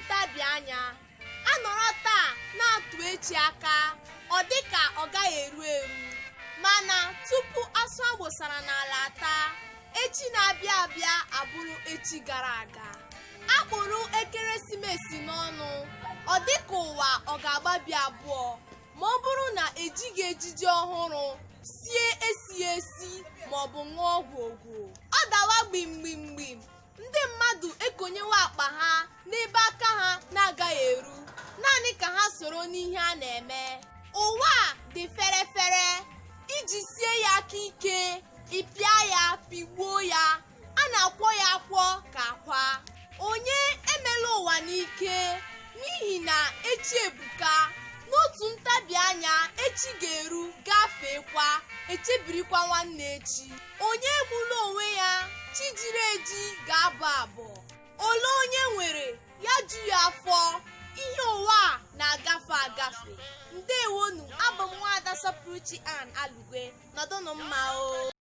ntabi anya. A nọrọ taa na-atụ echi aka, ọ dị ka ọ gaghị eru eru. Mana tupu asụ a gbụsara n'ala ataa, echi na-abịa abịa abụrụ echi gara aga. A kpụrụ ekeresimesi n'ọnụ, ọ dị ka ụwa ọ ga-agbabi abụọ ma ọ bụrụ na ejighị ejiji ọhụrụ sie esighị esi ma ọ bụ ṅụọ ọgwụ ogwu. Ọ dawa gbim gbim gbim, ndị mmadụ ekonyewe akpa ha n'ebe aka ha na-agaghị eru, naanị ka ha soro n'ihe a na-eme. Ụwa a dị fere fere, iji sie ya aka ike, ị pịa ya pigbuo ya, a na-akwọ ya akwọ ka akwa. Onye emela ụwa n'ike, n'ihi na echi ebuka. N'otu ntabi anya, echi ga-eru gafeekwa, echebirikwa nwanne echi. Onye egbula onwe ya, chi jiri eji ga-abọ abọ. Ole onye nwere ya ju ya afọ, ihe ụwa a na-agafe agafe. Ndewonu, abụ m nwaada Sọpụrụchi Ann Alugwe. Nọdụnụ mma o.